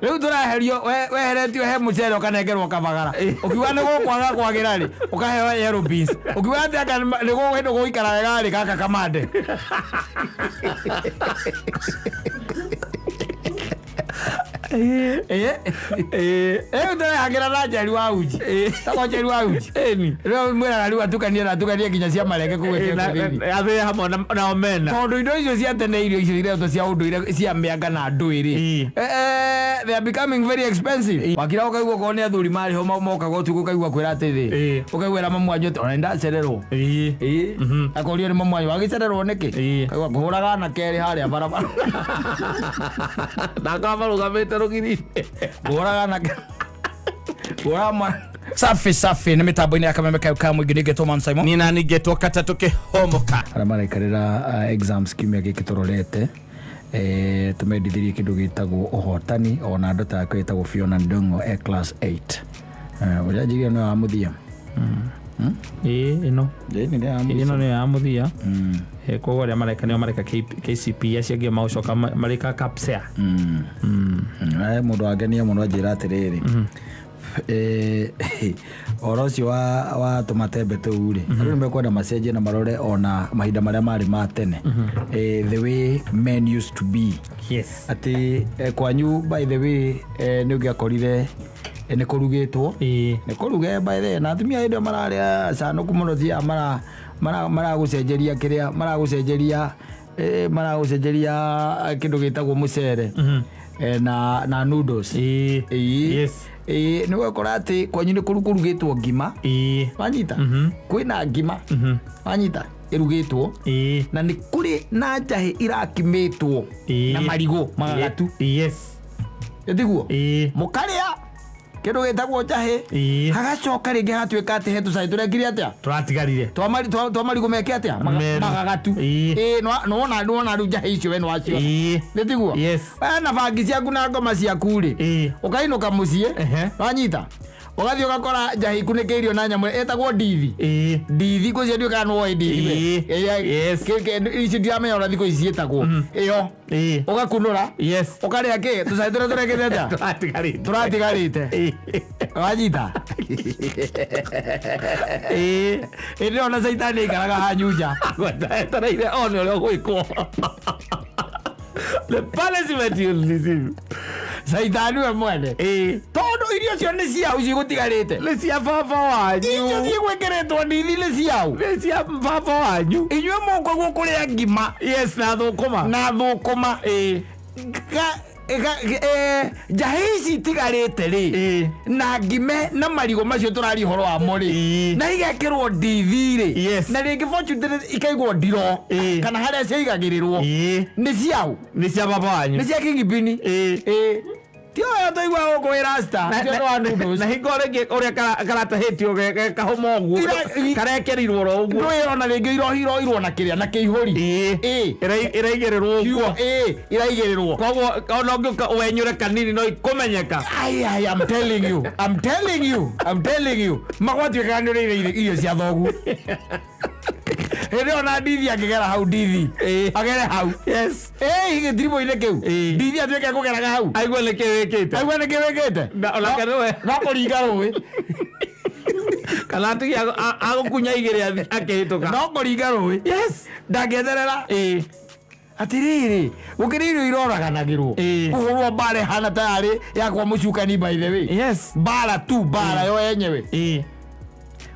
Rĩu tũraherio weheretio he mũcere ũkanengerwo kabagara. Ũkiuga nĩ gũkwaga kwagĩra rĩ, ũkaheo yellow beans. Ũkiuga atĩ anga nĩ hĩndĩ gũikara wega rĩ, gaka kamande. Rĩu tũrehagĩra na njeri wa uji. Tagwo njeri wa uji. Ĩni. Rĩu mwĩraga rĩu atukanie na atukanie nginya cia marenge kũu Ĩ, na- ĩkĩte na- athĩe hamwe na omena. Tondũ indo icio cia tene, irio icio iretwo cia ũndũire cia mĩanga na ndũĩ rĩ, they are becoming very expensive. Wakira ũkaigua okorwo nĩ athuri marĩ ho mokaga ũtukũ, ũkaigua kwĩra atĩrĩ, ũkaigua mamu wanyu atĩ ona nĩndacererwo. Ĩĩ, akorio nĩ mamu wanyu, wagĩcererwo nĩkĩ? Kaigua ngũhũraga anake erĩ harĩa barabara. Na akorwo marũgamĩte rũgiri-inĩ. Ngũhũraga anake, ngũhũraga mwana. Safi safi, nĩ mĩtambo-inĩ ya Kameme kayo ka mũingĩ, nĩngetwo Mam Simon. Niĩ nani ngetwo katatũ kĩhomoka. Arĩa maraikarĩra exams kiumia gĩkĩ tũrorete, tũmendithirie kĩndũ gĩtagwo ũhotani. Ona ndota yakwa ĩtagwo Fiona Ndung'u e class 8. Ũrĩa njigire nĩwe wa mũthia. Ĩĩ, ĩno. Ĩĩ, nĩ ya mũico. Ĩno nĩyo ya mũthia. Koguo arĩa mareka nĩo mareka KCPE, acio angĩ magũcoka marĩka KPSEA. Mũndũ wangenia mũno anjĩra atĩrĩrĩ, ũhoro ũcio wa tũmatembe tũu rĩ, andũ nĩ mekwenda macenjie na marore ona mahinda marĩa marĩ ma tene, the way men used to be. Atĩ kwanyu, by the way, nĩ ũngĩakorire nĩ kũrugĩtwo, nĩ kũruge, by the way, na atumia hĩndĩ ĩyo mararĩa canũku mũno, thiaga maragũcenjeria kĩrĩa maragũcenjeria, maragũcenjeria kĩndũ gĩtagwo mũcere na noodles. Ĩĩ. Ĩĩ, nĩ ũgakora atĩ kwanyu nĩ kũrugĩtwo ngima. Wanyita, kwĩna ngima, wanyita, ĩrugĩtwo, na nĩ kũrĩ na njahĩ irakimĩtwo na marigũ magagatu. Ĩtiguo? Mũkarĩa kĩndũ gĩtagwo njahĩ. Hagacoka rĩngĩ hatuĩka atĩ he tũcai tũrekire atĩa? Tũratigarire. Twa marigũ meke atĩa? Meru. Magagatu. Ĩĩ, nĩwona rĩu njahĩ icio we nĩwaciona? Ĩĩ. Nĩ tiguo? Yes. We na bangi ciaku na ngoma ciaku rĩ, ũkainũka mũciĩ, wanyita, ũgathiĩ ũgakora njahĩ ikunĩkĩirio na nyamũ ĩtagwo ndithi. Ndithi, ngwĩciria ndiũĩ kana nĩwoĩ ndithi we. Ici ndiramenya ũrĩa thikũ ici ciĩtagwo ĩyo. Ũgakunũra, ũkarĩa kĩ tũcai tũrĩa tũrekĩte atĩa? Tũratigarĩte. Tũratigarĩte. Wanyita, ĩndĩ ona caitani aikaraga hanyu nja. Etereire one ũrĩa ũgwĩkwo, the punishment you'll receive. Caitani we mwene, tondũ irio cio nĩ ciau cigũtigarĩte. Nĩ cia baba wanyu. Icio cigwĩkĩrĩtwo ndithi nĩ ciau. Nĩ cia baba wanyu. Inyuĩ mũkwaguo kũrĩa ngima na thũkũma. Na thũkũma. Njahĩ ici itigarĩte rĩ, na ngime na marigũ macio tũraria ũhoro wamo rĩ, na igekĩrwo ndithi rĩ, na rĩngĩ fortunately ikaigwo ndiro kana harĩa ciaigagĩrĩrwo, nĩ ciau. Nĩ cia baba wanyu. Nĩ cia kingipini. Ĩĩ. Ti ũyũ tũigua gũkũ wĩ rasta. Ti ũndũ wa noodles. Na hingo rĩngĩ ũrĩa karatahĩtio kahũma ũguo, karekerirwo oro ũguo. Ndũĩ ona rĩngĩ iroirwo na kĩrĩa na kĩihũri. Ĩĩ. Ĩraigĩrĩrwo ũguo. Ĩĩ, iraigĩrĩrwo. Koguo ona ũngĩũka wenyũre kanini no ikũmenyeka. Ai, ai, I'm telling you, I'm telling you, I'm telling you. Magwatuĩkaga nĩ ũrĩire irio cia thoguo. Hĩndĩ ĩyo na ndithi angĩgera hau, ndithi agere hau. Ĩĩ, gĩtiribũ-inĩ kĩu. Ndithi atuĩke kũgeraga hau. Aigue nĩkĩ wĩkĩte. Aigua nĩkĩ wĩkĩte. Na onake nĩwe. No kũringa rũĩ. Kana atige agũkunya igĩrĩ akĩhĩtũka. No kũringa rũĩ. Ndangĩeterera. Atĩrĩrĩ, gũkĩrĩ irio iroraganagĩrwo. Kũhũrwo mbara ĩhana ta yarĩ ya kwa mũcukani, by the way. Mbara tu, mbara yo yenyewe.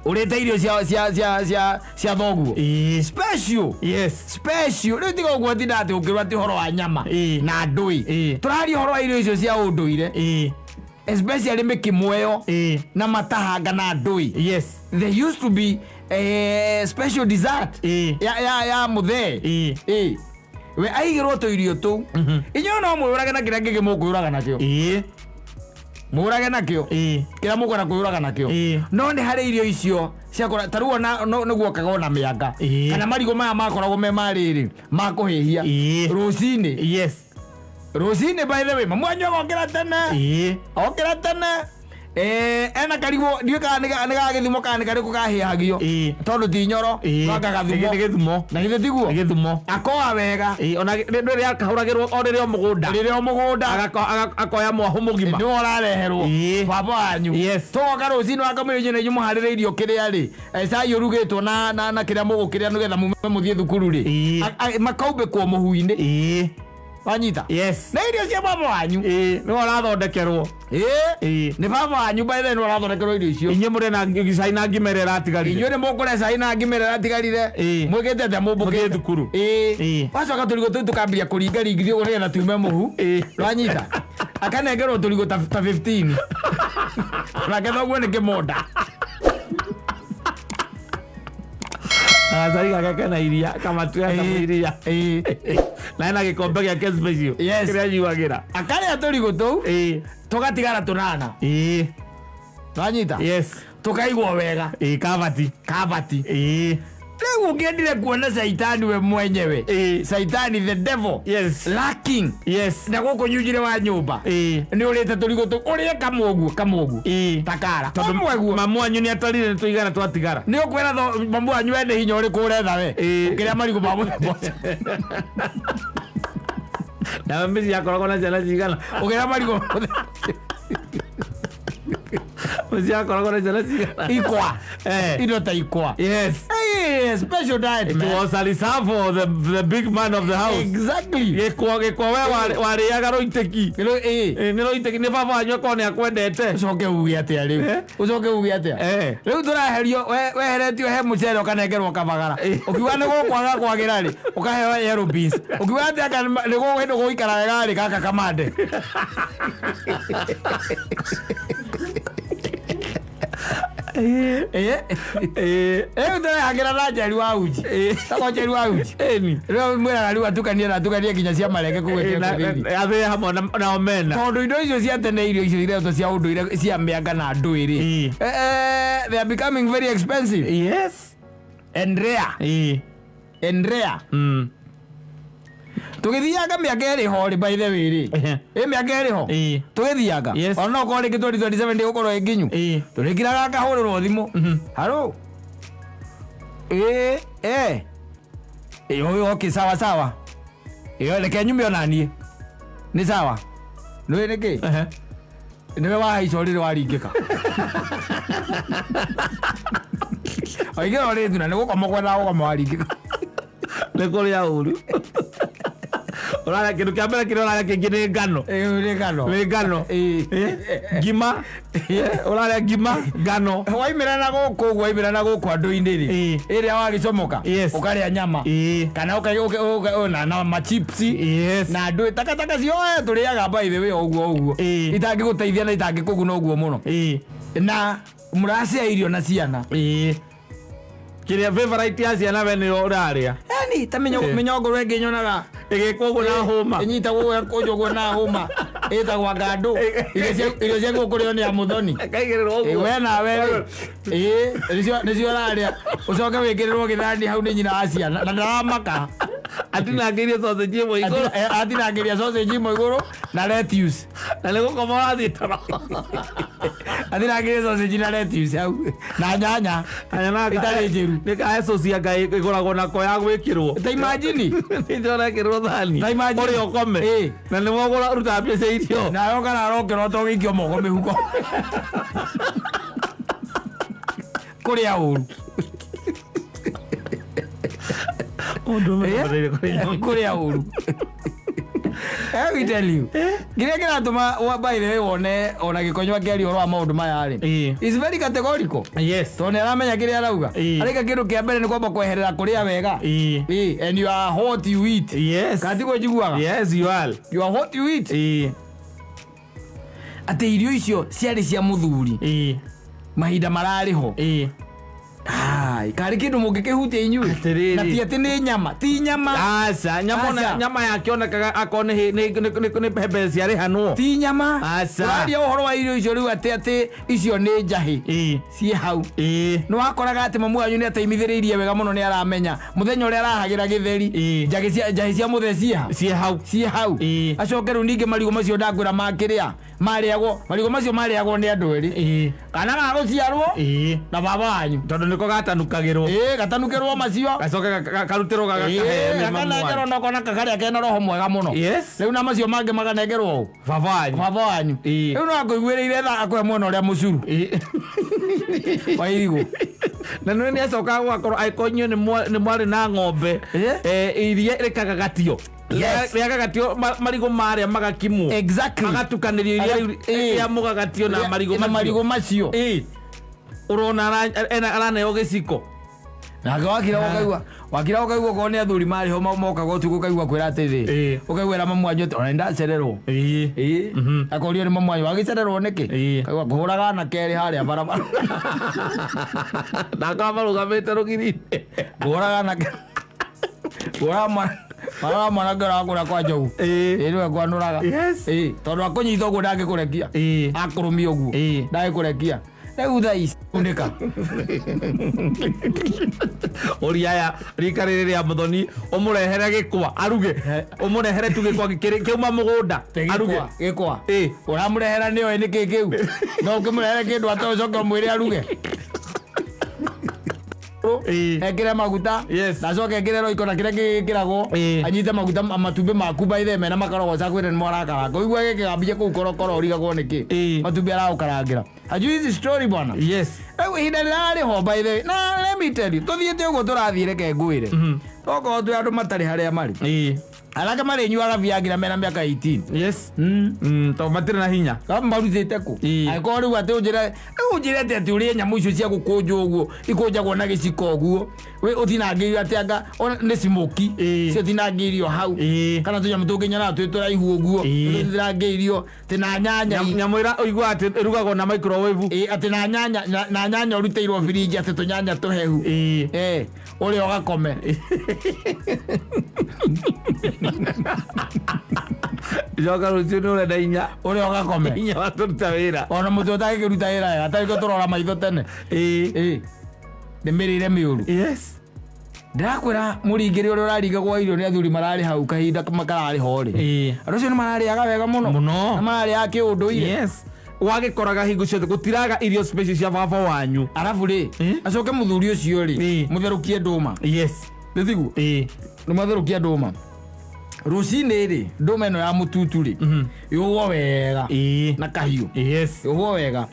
Ũrĩte irio cia thoguo. Special. Special. Rĩu tiga ũguo tinda atĩ ũkĩrwo atĩ ũhoro wa nyama na ndũĩ. Tũraria ũhoro wa irio icio cia ũndũire. Especially mĩkimo ĩyo na matahanga na ndũĩ. There used to be a special dessert ya mũthee. Ĩĩ. We aigĩrwo tũirio tũu. Inyuĩ no mwĩũrage na kĩrĩa kĩngĩ mũkwĩũraga nakĩo. Mũũrage nakĩo. Kĩrĩa mũkwenda kwĩũraga nakĩo. No nĩ harĩ irio icio ciakora ta rĩu ona nĩ guokaga ona mĩanga. Kana marigũ maya makoragwo me ma rĩrĩ ma kũhĩhia. Rũcinĩ. Rũcinĩ, by the way, mamu wanyu agokĩra tene. Okĩra tene. Ena karigũ, ndiũĩ kana nĩ ga gĩthimo kana nĩ karĩkũ kahĩhagio. Tondũ ti nyoro, no anga gathimo. Nĩ gĩthumo. Na githĩ tiguo? Nĩ gĩthumo. Akoa wega. Ona rĩrĩa akahũragĩrwo o rĩrĩa o mũgũnda. Rĩrĩa o mũgũnda. Akoya mwahũ mũgima. Nĩwe ũrareherwo. Baba wanyu. Yes. Tũgoka rũcinĩ wakamũira inyuĩ na inyuĩ mũharĩrĩirio kĩrĩa rĩ, cai ũrugĩtwo na kĩrĩa mũgũkĩrĩa nĩgetha mume mũthiĩ thukuru rĩ. Makaumbĩkwo mũhu-inĩ. Wanyita? Yes. Na irio cia baba wanyu. Nĩwe ũrathondekerwo. Nĩ baba wanyu by the way nĩwe ũrathondekerwo irio icio. Inyuĩ mũrĩ na cai na ngima ĩrĩa ĩratigarire. Inyuĩ nĩ mũkũrĩa cai na ngima ĩrĩa ĩratigarire. Mwĩkĩte atĩa mũmbũkĩte? Mũthiĩ thukuru. Wacoka tũrigũ tũu tũkambia kũringaringithio ũguo nĩgetha tume mũhu. Wanyita? Akanengerwo tũrigũ ta 15. Nake thoguo nĩ kĩmonda. Gacai gake kena iria, kamatuya kama iria. Na ena gĩkombe gĩake special. Yes. Kĩrĩa anyuagĩra. Akarĩa tũrigũ tũu, tũgatigara tũnana. Wanyita? Yes. Tũkaigwo wega. Kabati. Kabati. Rĩu ũngĩendire kuona Saitani we mwenyewe. Saitani the devil. Yes. Lacking. Yes. Na gũkũ nyunjire wa nyũmba. Nĩ ũrĩte tũrigũ tũu, ũrĩe kamwe ũguo, kamwe ũguo. Takara. Tondũ Kamwe ũguo. mamu wanyu nĩ atarire nĩ tũigana twatigara. Nĩ ũkwĩra mamu wanyu we nĩ hinya ũrĩkũ ũretha we? Ũkĩrĩa marigũ ma mũthemba ũcio. Nawe mĩciĩ akoragwo na ciana cigana? Ũkĩrĩa marigũ ma mũthemba ũcio. Mĩciĩ akoragwo na ciana cigana? Ikwa. Indo ta ikwa. Yes. Hey, special diet, It man. was a reserve for the big man of the house. Exactly. Gĩkwa, gĩkwa we warĩaga rũitĩki. Nĩ rũitĩki, nĩ baba wanyu akorwo nĩ akwendete. Ũcoke uge atĩa rĩu? Ũcoke uge atĩa? Rĩu tũraherio, weheretio he mũcere ũkanengerwo kabagara. Ũkiuga nĩ gũkwaga kwagĩra rĩ, ũkaheo yellow beans. Ũkiuga atĩa anga nĩ gũikara wega rĩ, gaka kamande. Rĩu tũrehagĩra na Njeri wa uji. Tagwo Njeri wa uji. Rĩu mwĩraga rĩu atukanie na atukanie nginya cia marenge kũu ekĩre kũu thĩinĩ. Athĩe hamwe na omena. Tondũ indo icio cia tene, irio icio iretwo cia ũndũire cia mĩanga na ndũĩ rĩ, they are becoming very expensive. Yes. And rare. And rare. Tũgĩthianga mĩaka ĩrĩ ho rĩ, by the way rĩ. Ĩ mĩaka ĩrĩ ho. Tũgĩthianga. Yes. Ona okorwo rĩngĩ 2027 ndĩgũkorwo ĩ nginyu. Tũrĩkiraga ngahũrĩrwo thimũ. Haro. Ĩ, okay, sawa sawa. Ĩ, reke nyume ona niĩ. Nĩ sawa. Nĩũĩ nĩkĩ? Nĩwe wahaica ũrĩrĩ waringĩka. Waingĩra ũrĩrĩ tu na nĩ gũkoma kwendaga gũkoma waringĩka. Nĩ kũrĩa ũru. Ũrarĩa kĩndũ kĩa mbere kĩrĩa ũrarĩa kĩngĩ nĩ ngano. Nĩ ngano. Nĩ ngano. Ngima. Ũrarĩa ngima, ngano. Waimĩra na gũkũ ũguo, waimĩra na gũkũ andũ-inĩ rĩ, ĩrĩa wagĩcomoka, ũkarĩa nyama. Kana na machips. Yes. Na ndũĩ takataka ciothe tũrĩaga by the way ũguo ũguo. Itangĩgũteithia na itangĩkũguna ũguo mũno. Na mũracĩa irio na ciana. Kĩrĩa favorite ya ciana we nĩyo ũrarĩa. Yani ta mĩnyongoro ĩngĩ nyonaga Ĩgĩkwo ũguo na hũma. Ĩnyitagwo ũguo ĩkũnjwo ũguo na hũma. Ĩtagwo ngandũ. Irio cia gũkũrĩo nĩ amuthoni. Ĩkaigĩrĩrwo ũguo. We nawe rĩ. Nĩcio ũrarĩa. Ũcoke wĩkĩrĩrwo gĩthani hau nĩ nyina wa ciana. Na ndaramaka. Atinangĩirie sausage ĩmwe igũrũ. Atinangĩria sausage ĩmwe igũrũ na lettuce. Na nĩ gũkoma ũrathiĩ toro. Atinangĩria sausage na lettuce hau. Na nyanya. Itarĩ njĩru. Nĩ kahe sauce anga ĩgũragwo nako ya gwĩkĩrwo. Ta imagine. Nĩ ũrekĩrwo thani. Ta imagine. Ũrĩa ũkome. Na nĩ wogũra ruta mbia cia irio. Nawe ũkarara ũkĩrota ũgĩikio moko mĩhuko. Kũrĩa ũru. Mũndũ ũmwe kũrĩa ũru. Kũrĩa ũru. Let me tell you. Kĩrĩa kĩratũma by the way wone ona Gĩkonyo akĩaria ũhoro wa maũndũ maya rĩ. Is very categorical. Yes. Tondũ nĩ aramenya kĩrĩa arauga. Arĩka kĩndũ kĩa mbere nĩ kwamba kweherera kũrĩa wega. And you are what you eat. Yes. Kana tiguo njiguaga? Yes, you are. You are what you eat. Atĩ irio icio ciarĩ cia mũthuri. Mahinda mararĩ ho. Ngai, karĩ kĩndũ mũngĩkĩhutia inyuĩ? Atĩrĩrĩ. Na ti atĩ nĩ nyama, ti nyama. Aca, nyama ona- Aca. nyama yakĩonekaga akorwo nĩ hembe ciarĩhanwo. Ti nyama. Aca. Ũraria ũhoro wa irio icio rĩu atĩ icio nĩ njahĩ ciĩ hau. Nĩ wakoraga atĩ mamu wanyu nĩ ateimithĩrĩirie wega mũno, nĩ aramenya mũthenya ũrĩa arahagĩra gĩtheri, njahĩ cia mũthee ciĩ ha? Ciĩ hau. Ciĩ hau. Acoke rĩu ningĩ marigũ macio ndakwĩra makĩrĩa marĩagwo, marigũ macio marĩagwo nĩ andũ erĩ, kana ga gũciarwo na baba wanyu. Tondũ nĩko gatanukagĩrwo. Ĩĩ, gatanukĩrwo macio. Gacoke karutĩrwo gagakaheo nĩ mamu wanyu. Gakanengerwo nokona kakarĩa kena roho mwega mũno. Rĩu na macio mangĩ makanengerwo ũ? Baba wanyu. Baba wanyu. Rĩu no akũiguĩrĩire tha akũhe mwena ũrĩa mũcuru wa irigũ. Na nĩ nĩ acokaga gũgakorwo angĩkorwo inyuĩ nĩ mwarĩ na ng'ombe, iria rĩkagagatio. Rĩagagatio, marigũ marĩa magakimwo, magatukanĩrio iria rĩu rĩa mũgagatio na marigũ na macio. Marigũ macio. Ũrona araneo gĩciko. Nake wakira ũkaigua, wakira ũkaigua okorwo nĩ athuri marĩ ho mokaga ũtukũ, ũkaigua kwĩra atĩrĩ, ũkaigua ĩra mamu wanyu atĩ ona nĩndacererwo. Akorio nĩ mamu wanyu, wagĩcererwo nĩkĩ? Kaigua ngũhũraga na kerĩ harĩa barabara. Na akorwo marũgamĩte rũgiri-inĩ. Ngũhũraga na ngũhũraga mwana, marora mwanake ũrĩa wakũrĩa kwa njogu. Ĩĩ, nĩwe ngwanũraga. Ĩĩ, tondũ akũnyita ũguo ndangĩkũrekia. Akũrũmia ũguo ndangĩkũrekia. Rĩu thaa ici kunĩka. Ũria aya rika rĩrĩ rĩa Mũthoni, ũmũrehere gĩkwa aruge, ũmũrehere tu gĩkwa kĩauma mũgũnda aruge. Gĩkwa, gĩkwa. Ũramũrehera nĩoĩ nĩkĩ kĩu? No ũkĩmũrehere kĩndũ atoĩ, ũcoke ũmwĩre aruge? Ekĩre maguta, na acoke ekĩre roiko na kĩrĩa gĩkĩragwo, anyite maguta matumbĩ maku by the mena makorogoca, kwĩre nĩ mwarakaranga, ũigua gĩkĩgambia kũu korokoro, ũrigagwo nĩkĩ matumbĩ aragũkarangĩra. Hajui hizi story bwana. Rĩu ihinda rĩrarĩ ho, by the way, na let me tell you, tũthiĩte ũguo tũrathiĩ, reke ngwĩre, tokorwo twĩ andũ matarĩ harĩa marĩ, anake marĩnyuaga bia nginya mena mĩaka 18. Yes, tondũ matirĩ na hinya. Kama marutĩte kũ? Angĩkorwo rĩu atĩ ũnjĩre, rĩu ũnjĩre atĩ ũrĩe nyamũ icio cia gũkũnjwo ũguo, ikũnjagwo na gĩciko ũguo, we ũtinangĩirio atĩ anga ona nĩ smoky, cio tinangĩirio hau, kana tũnyamũ tũngĩ nyonaga twĩ tũraihu ũguo, tũtinangĩirio atĩ na nyanya. Nyamũ ĩra ũiguaga atĩ ĩrugagwo na microwave. Ĩĩ, atĩ na nyanya, na nyanya ũrutĩirwo birinji, atĩ tũnyanya tũhehu. Ũrĩa ũgakome. Coka rũciũ nĩ ũrenda hinya. Ũrĩa ũgakome. Hinya wa kũruta wĩra. Ona mũtwe ũtangĩkĩruta wĩra wega, tarĩko tũrora maitho tene. Ĩĩ, nĩ mĩrĩre mĩũru. Ndĩrakwĩra, mũringĩrĩ ũrĩa ũraringagwo irio nĩ athuri mararĩ hau kahinda makararĩ ho rĩ, andũ acio nĩ mararĩaga wega mũno. Mũno. Na mararĩaga kĩũndũire. Yes, wagĩkoraga hingo ciothe gũtiraga irio special cia baba wanyu. Arabu rĩ, acoke mũthuri ũcio rĩ, mũtherũkie ndũma. Nĩ tiguo? Nĩ matherũkia ndũma rũcinĩ rĩ, ndũma ĩno ya mũtutu rĩ, yũgwo wega na kahiũ, yũgwo wega,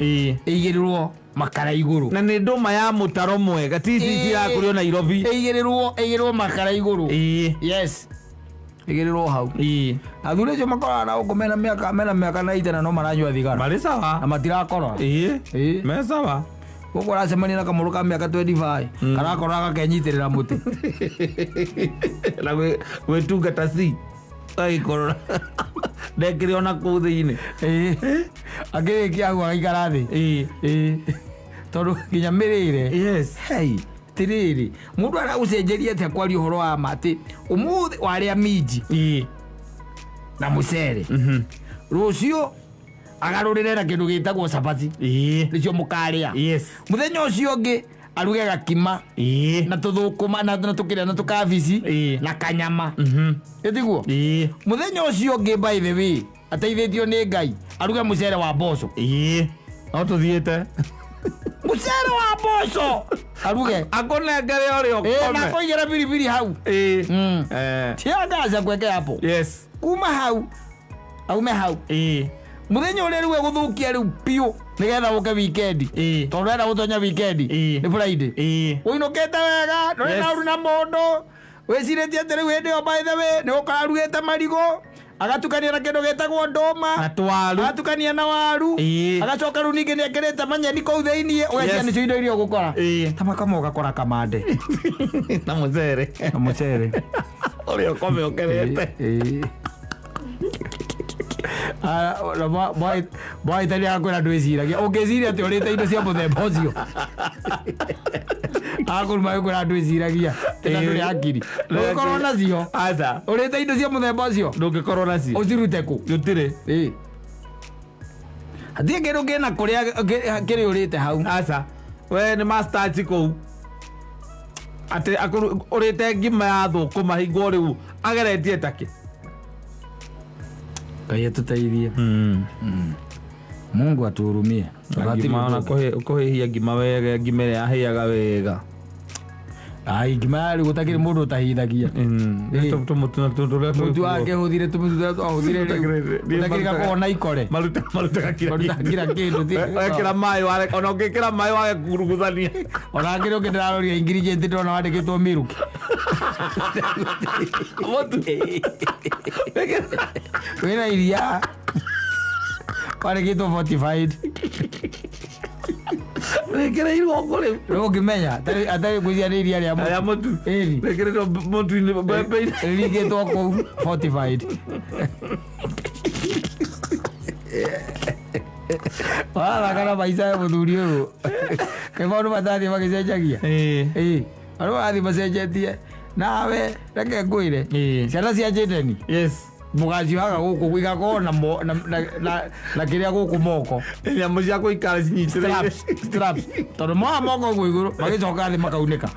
ĩigĩrĩrwo makara igũrũ. Na nĩ ndũma ya mũtaro mwega, ti ici cirakũrio Nairobi. Ĩigĩrĩrwo makara igũrũ. Yes, ĩigĩrĩrwo hau. Athuri acio makoraga na gũkũ mena mĩaka na itana, no maranyua thigara. Marĩ sawa. Na matirakorora. Me sawa. Gũkũ ũracemania na kamũrũ ka mĩaka 25 karakorora gakenyitĩrĩra mũtĩ. Na gwĩtungata ci agĩkorora ndekĩrĩ ona kũu thĩinĩ. Ĩĩ. Akĩrĩkia hau agaikara thĩ. Ĩĩ, tondũ nginya mĩrĩre. Hei, tirĩrĩ, mũndũ aragũcenjeria atĩa kwaria ũhoro wa ma atĩ ũmũthĩ warĩa minji na mũcere, rũciũ agarũrĩre na kĩndũ gĩtagwo cabaci, nĩcio mũkarĩa. Mũthenya ũcio ũngĩ aruge gakima na tũthũkũma na tũkĩrĩa na tũkabici na kanyama, ĩtiguo? Mũthenya ũcio ũngĩ, by the way, ateithĩtio nĩ Ngai, aruge mũcere wa mboco. No tũthiĩte. Mũcere wa mboco aruge. Akũnengere ũrĩa Na ũkome. kũigĩra biribiri hau. Tiangaca kweke hapo. Kuma hau aume hau, mũthenya ũrĩa rĩu egũthũkia rĩu biũ nĩgetha ũke wikendi, tondũ enda gũtonya wikendi, nĩ Friday, ũinũkĩte wega, ndũrĩ na ũru na mũndũ, wĩcirĩtie atĩ rĩu hĩndĩ ĩyo, by the way, nĩ gũkorwo arugĩte marigũ, agatukania na kĩndũ gĩtagwo ndũma, Na twaru. Agatukania na waru. Agacoka rĩu ningĩ nĩ ekĩrĩte manyeni kũu thĩiniĩ, ũgecia nĩcio indo iria ũgũkora. Ta makama ũgakora kamande. Na mũcere. Na mũcere. Ũrĩa ũkome ũkerete. Mwaitania akwĩra ndwĩciragia, ũngĩciria atĩ ũrĩte indo cia mũthemba ũcio. Akũruma kwĩra andũ ĩciragia tena ndũrĩ hakiri. Ndũngĩkorwo nacio. Aca. Ũrĩte indo cia mũthemba ũcio. Ndũngĩkorwo nacio. Ũcirute kũ? Gũtirĩ. Ĩĩ. Hatirĩ kĩndũ kĩna kũrĩa kĩrĩ ũrĩte hau. Aca. We nĩ ma starch kũu. Atĩ ũrĩte ngima ya thũkũma hingo rĩu ageretie takĩ. Ngai atũteithie. Mungu atuhurumie. Ngima ona kũhĩhia ngima wega, ngima ĩrĩa yahĩaga wega. Ai, ngima yarĩ gũtakĩrĩ mũndũ ũtahithagia. Mũtu wakĩhũthire tũmĩtu tũrĩa twahũthire rĩu. Gũtakĩrĩ gakoragwo na ikore. Marutaga kira Marutaga kira kĩndũ. Wekĩra maĩ ware ona ũngĩkĩra maĩ wage kuruguthania. Ona kĩrĩa ũngĩ ndĩraroria ingredient ndĩrona wandĩkĩtwo milk. Mũtu. Wĩna iria wandĩkĩtwo fortified. Wĩkĩrĩirwo kũ rĩu? Rĩu ũngĩmenya atarĩ ngwĩciria nĩ iria rĩa Rĩa mũtu. mũtu. Ĩni. Wĩkĩrĩtwo mũtu-inĩ mbembe-inĩ. Rĩringĩtwo kũu fortified. Warathaka na maica ya mũthuri ũyũ. Kaĩ maũndũ matathiĩ magĩcenjagia. Ĩĩ. Ĩĩ. Maũndũ marathiĩ macenjetie. Nawe reke ngwĩre. Ĩĩ. Ciana cia Jendeni Yes. mũgaciohaga gũkũ igakorwo na na kĩrĩa gũkũ moko. Nyamũ cia gũikara cinyitĩrĩire. Straps, straps. Tondũ moha moko ũguo igũrũ magĩcoka thĩ makaunĩka.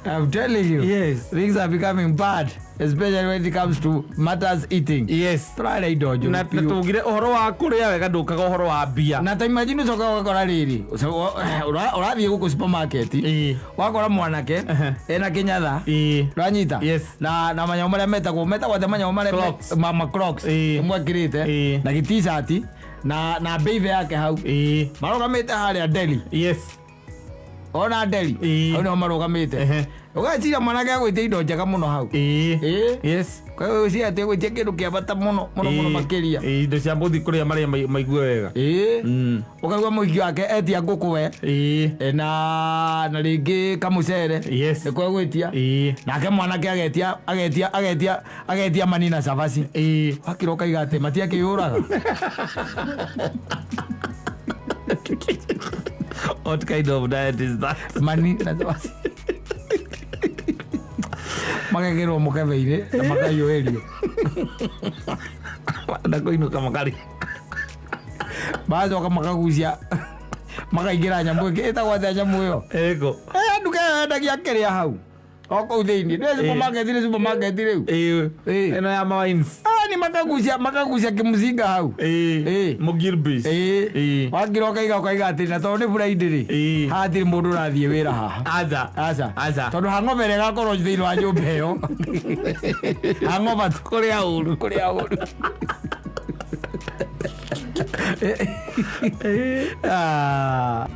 I'm telling you. Yes. Things are becoming bad, especially when it comes to matters eating. Yes. Tũrarĩa indo njũru Na biũ. tugire ũhoro wa kũrĩa wega ndũkaga ũhoro wa mbia. Na ta imagine ũcoka ũgakora rĩrĩ, ũrathiĩ gũkũ supermarket, Ĩĩ. wakora mwanake ena kĩnyatha, Ĩĩ. ũranyita? Yes. Na manyamũ marĩa metagwo atĩa manyamũ marĩa Crocs. ma Crocs. Ĩĩ. Mwekĩrĩte Ĩĩ. na gĩ-t-shirt na mbeibe yake hau. Ĩĩ. Marũgamĩte harĩa deli. Yes. Ona deli. Ĩĩ. Hau nĩho marũgamĩte. Ehe. Ũgeciria mwanake agwĩtia indo njega mũno hau. Ĩĩ. Ĩĩ. Yes. Kwa hiyo ũciria atĩ agwĩtia kĩndũ kĩa bata mũno mũno mũno makĩria. Ĩĩ, indo cia mũthi kũrĩa marĩa maigue wega. Ĩĩ. Ũkaigua mũhiki wake etia ngũkũ we. Ĩĩ. Na rĩngĩ kamũcere. Yes. Nĩkuo egwĩtia. Ĩĩ. Nake mwanake agetia agetia agetia agetia mani na cabaci. Ĩĩ. Wakĩra ũkaiga atĩ matiakĩyũraga. What kind of diet is that? Mani na cabaci. Magekĩrwo mũkebe-inĩ na makaiyũrĩrio. Na kũinũka makarĩa. Magacoka makagucia makaingĩra nyamũ ĩngĩ ĩtagwo atĩa nyamũ ĩyo? Ĩko. Nduka ĩyo yendagia kĩrĩa hau. O kũu thĩinĩ. Nĩ supermarket nĩ supermarket rĩu. Ĩĩ. Ĩĩ. Ĩno ya mawines. Ni makagucia kĩmũcinga hau. Ĩĩ. Ĩĩ. Mũgilbis. Ĩĩ. Ĩĩ. Wakĩra ũkaiga atĩ na tondũ nĩ Friday rĩ. Ĩĩ. Haha hatirĩ mũndũ ũrathiĩ wĩra haha. Aca. Aca. Aca. Tondũ hangover ĩrĩa ĩgakorwo thĩinĩ wa nyũmba ĩyo. Hangover tu. Kũrĩa ũru. Kũrĩa ũru. Ah.